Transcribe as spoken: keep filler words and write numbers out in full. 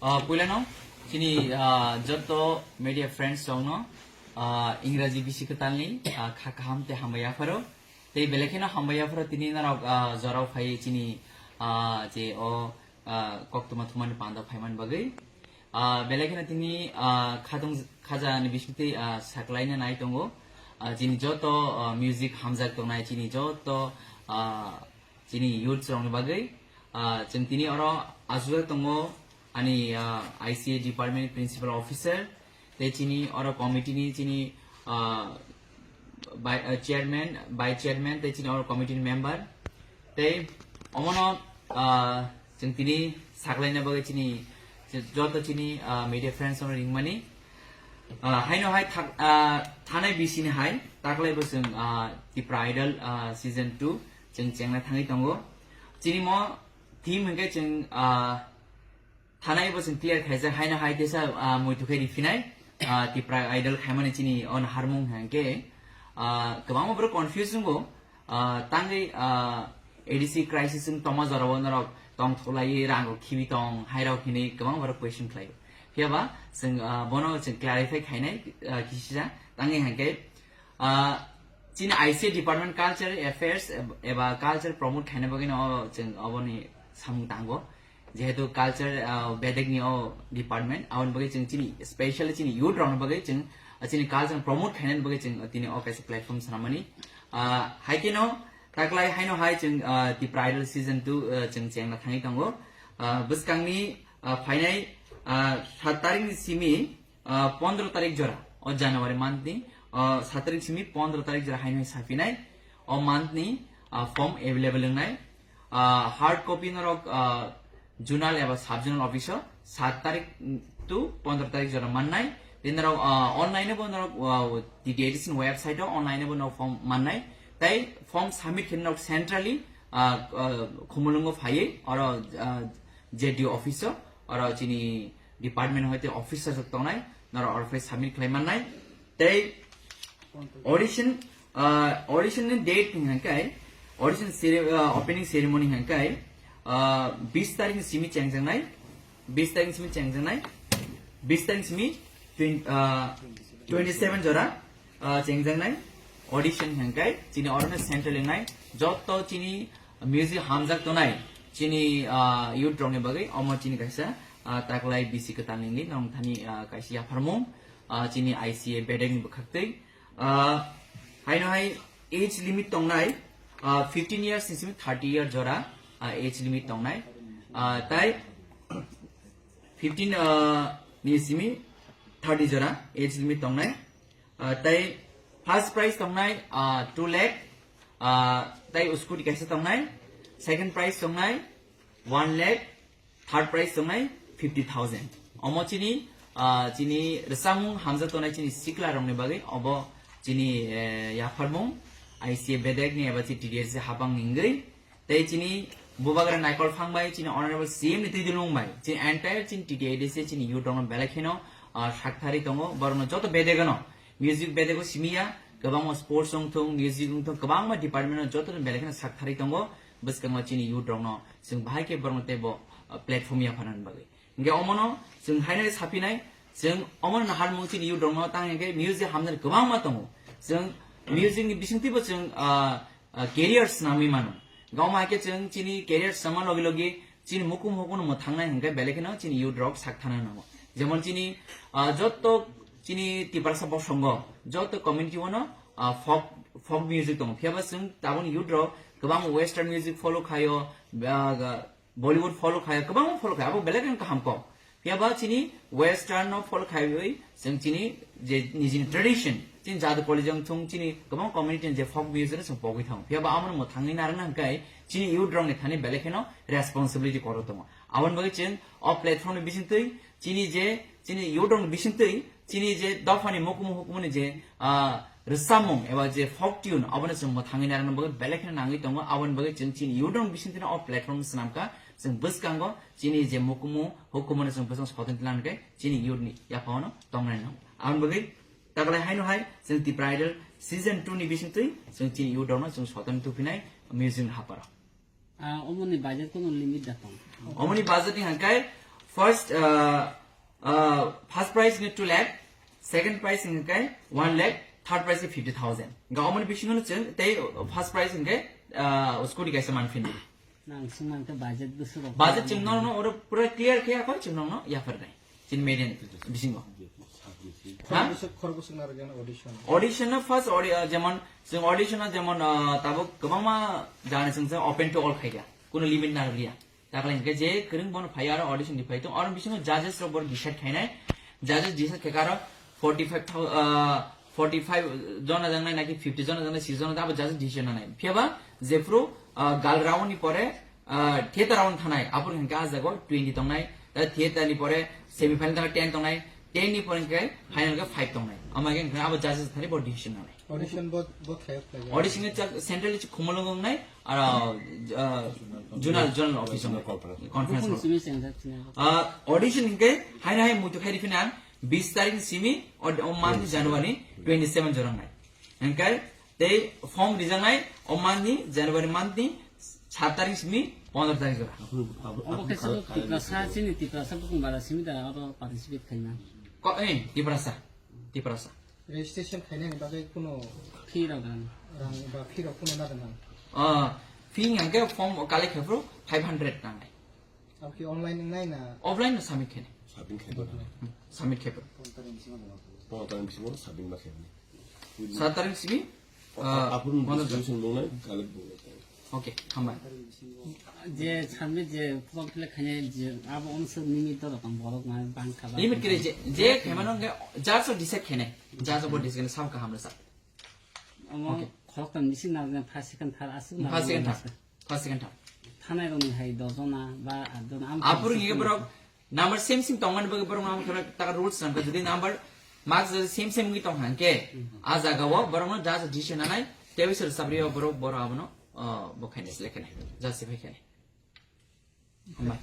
Ah, puilano chini, ah, joto media friends rokno, ah, Ingraji bisi kwtalni, ah, kha kaham tei hambai yapharo. Tei belai kheno hambai yapharo tini norok, ah, jorao phai chini, ah, je o, ah, koktwma thumani panda phaiman bagwi. Ah, belai kheno tini, ah, khatung khaja ni bisingtwi, ah, saklaina nai tongo. Ah, chini joto, ah, music hamjak tongnai chini joto, ah, chini youth rokni bagwi. Ah, chwng tini oro aswk tongo ani, ah, I C A department principal officer, tei chini oro committee ni chini, ah, by, ah, chairman, vice chairman, tei chini oro committee ni member. Tei omono, ah, chwng tini saklaina bagwi chini joto chini, ah, media friends rokno ringmani. Ah, haino hai thak-, ah, thanai bisini hai taklai bo chwng, ah, Tipra Idol, ah, season two chwng chengna thangwi tongo. Chini mo theme hwnkhe chwng, ah, thanai bo chwng clear khaijak haino hai tesa, ah, muitu khe riphinai, ah, Tipra Idol khaimani chini o naharmung hwnkhe, ah, kwbangma borok confuse wngo, ah, tangwi, ah, A D C crisis wng tongma jorao norok tongthoklaiwi rang rok khibi tong hai rok hinwi kwbang borok question khlaio. Phiyaba chwng, ah, bono chwng clarify khainai, ah, kisisa tangwi hwnkhe, ah, chini I C A department culture affairs eb-, eba culture promote khaina bagwi no chwng oboni samung tango. Jehetu culture, ah, bedek ni o department, aboni bagwi chwng chini specially chini youth rokni bagwi chwng, ah, chini culture promote khainani bagwi chwng tini o kaisa platform swnamani. Ah, hai kheno taklai haino hai chwng, ah, Tipra Idol season two, ah, chwng chengna thangwi tongo. Ah, bwskangni, ah, phainai, ah, sat tarik ni simi, ah, pondro tarik jora, o January month ni, ah, sat tarik simi pondro tarik jora haino hai saphinai, o month ni, ah, form available wngnai. Ah, hard copy norok, ah, zonal eba sub zonal office o sat tarik to pondro tarik jora mannai. Tei norok, ah, online bo norok, ah, T T A D C ni website o online bo norok form mannai. Tei form submit khe norok centrally, ah, ah, Khumulwngo phaiwi oro, ah, Z D O office o, oro chini department hoite officer rok tongnai, norok oro phai submit khlai mannai. Tei audition, ah, audition ni date hwnkhe audition cere-, ah, opening ceremony hwnkhe, ah, bis tarik ni simi chengjaknai, bis tarik ni simi chengjaknai, bis tarik ni simi twen-, ah, twenty seven jora, ah, chengjaknai audition hwnkhe chini oro no central wngnai joto chini music hamjak tonai chini, ah, youth rokni bagwi omo chini kaisa, ah, taklai bisi kwtal nini nong thani, ah, kaisa yapharmung, ah, chini I C A bedek ni bwkhaktwi. Ah, haino hai age limit tongnai, ah, fifteen years ni simi thirty year jora, ah, age limit tongnai. Ah, tai fifteen, ah, ni simi thirty jora age limit tongnai. Ah, tai first prize tongnai, ah, two lakh, ah, tai scooty kaisa tongnai, second prize tongnai one lakh, third prize tongnai fifty thousand. Omo chini, ah, chini rwchapmung hamjak tongnai chini sikla rokni bagwi obo chini, eh, yapharmung I C A bedek ni eba chi T D S habang ni wngwi. Tei chini bubagra Naikol Phang bai, chini honorable C M ni twi dulung bai, chini entire chini T T A D C chini youth rokno belai kheno, ah, sakthari tongo, borokno joto bedegano, music bedego simiya, kwbangma sports wngthung, music wngthung, kwbangma department no joto no belai kheno sakthari tongo, bwskango chini youth rokno, chwng bahai khe borokno teibo, ah, platform yapharnani bagwi. Hingke omono chwng haino saphinai, chwng omono naharmung chini youth rokno tang hingke music hamjani kwbangma tongo. Chwng music ni bisingtwibo chwng, ah, ah, career swnamwi mano. Goma hai khe chwng chini career swnamma logi logi chini mukum hukuno mwthangnai hingke belai kheno chini youth rok sak thana nango. Jemon chini, ah, jotto chini Tiprasa bosongo, jotto community ono, ah, folk, folk music tongo. Phiyaba chwng taboni youth rok kwbang western music follow khaio, ah, Bollywood follow khaio, kwbangma follow khaio, abo belai kheno kaham kok. Phiyaba chini western no follow khaiwi chwng chini je nijini tradition, chini jadu koli jang thung chini kwbang community ni je folk music no chwng pogwi thango. Phiyaba amo no mwthangwi narwkna hwnkhe chini youth rok ni thani belai kheno responsibility kwrwi tongo. Aboni bagwi chwng o platform ni bisingtwi chini je, chini youth rok ni bisingtwi chini je dophani mukumu hukumuni je, ah, rwchapmung eba je folk tune, abono chwng mwthangwi narwkna bagwi belai kheno nangwi tongo. Aboni bagwi chwng chini youth rok ni bisingtwino o platform swnamkha, chwng bwskango chini je mukumu hukumono chwng bwskango sotoni tlang khe chini youth ni yaphangno tongnai nango. Aboni bagwi taklai haino hai chwng Tipra Idol season two ni bisingtwi chwng chini youth rokno chwng sotoni tupinai music ni haparo. Ah, omoni budget kono limit da tong? Omoni budget ni hangkai First, uh, uh, first prize ni two lakh, second prize hingke one lakh, third prize ke fifty thousand. Ga omoni bisingo no chwng tei first prize hingke, uh, scooty kaisa manphino. Nang singmang ke budget busu rok. Budget chwng no no oro pura clear khe akoi chwng no no yapar nai. Chin median bisingo. Ha? Khorok bwswk narwkjak audition. Audition no first audi-, uh, jemon chwng audition no jemon, uh, tabuk kwbangma jani chwng open to all khaikha. Kuno limit narwkliya. Takle hingke je kwrwng bono phai aro audition ni phai tong, aro bisingo judges rok bor decide khainai, judges decide khe aro forty five thousand, ah, forty five jona jangnai naki fifty jona jangnai, six jona abo judges decision nanai. Phiya ba jephru, ah, gal round ni pore, ah, theater round thanai, abor hingke ah jago twenty tongnai, ta theater ni pore semi final thanai ten tongnai, ten ni pore hingke final ke five tongnai. Ama hingke abo judges thani bor decision nanai. Audition bo, bo khayo khlai. Audition ni chak central ni khumulung nai, aro, ah, zonal, zonal office nai. Conference hall. Bukhung simi sengjak sini. Ah, audition hingke hai hai muitu khai rifina bis tarik simi o, o month ni January twenty seven jorang nai. Hingke tei form rijak nai o month ni January month ni sat tarik simi pondro tarik jora. Obo khe sabo Tiprasa, chini Tiprasa bukhung bara simi da abo participate khaina. Ko, eh, Tiprasa. Tiprasa. Registration khainani bagwi kuno Fee rok nang. Rang ba fee rok kuno nada nang. Ah, fee hingke form collect khe phuru five hundred nangnai. Abo ki online nang nai na? Offline no submit khe. Submit khe. Hmm, submit khe. Pondro tarik bisingo submit ma khe. Sat tarik simi, ah, Apun pondro distribution nang nai, collect nang nai. Okay, hambai. Je submit je form fill up khainai je abo onse limit to tong borok na bang kha. Limit kire je, je khemano nge judge o decide khainai. Judge o bo decide khainai sam kaham le sa. Omo Okay. Khorok tam bisi na first second third asuk na. First second third. First second third. Thanai roni hai dos jona ba at jona am. Apur nge borok number same same tongmani bagwi borok no kheno taka rules nangkha, jodi number marks jodi same same wngwi tong hangke, a jaga o borok no judge decision nanai, tei bisor sabri o borok borok abono, ah, bo khainai select khainai, justify khainai. Hambai.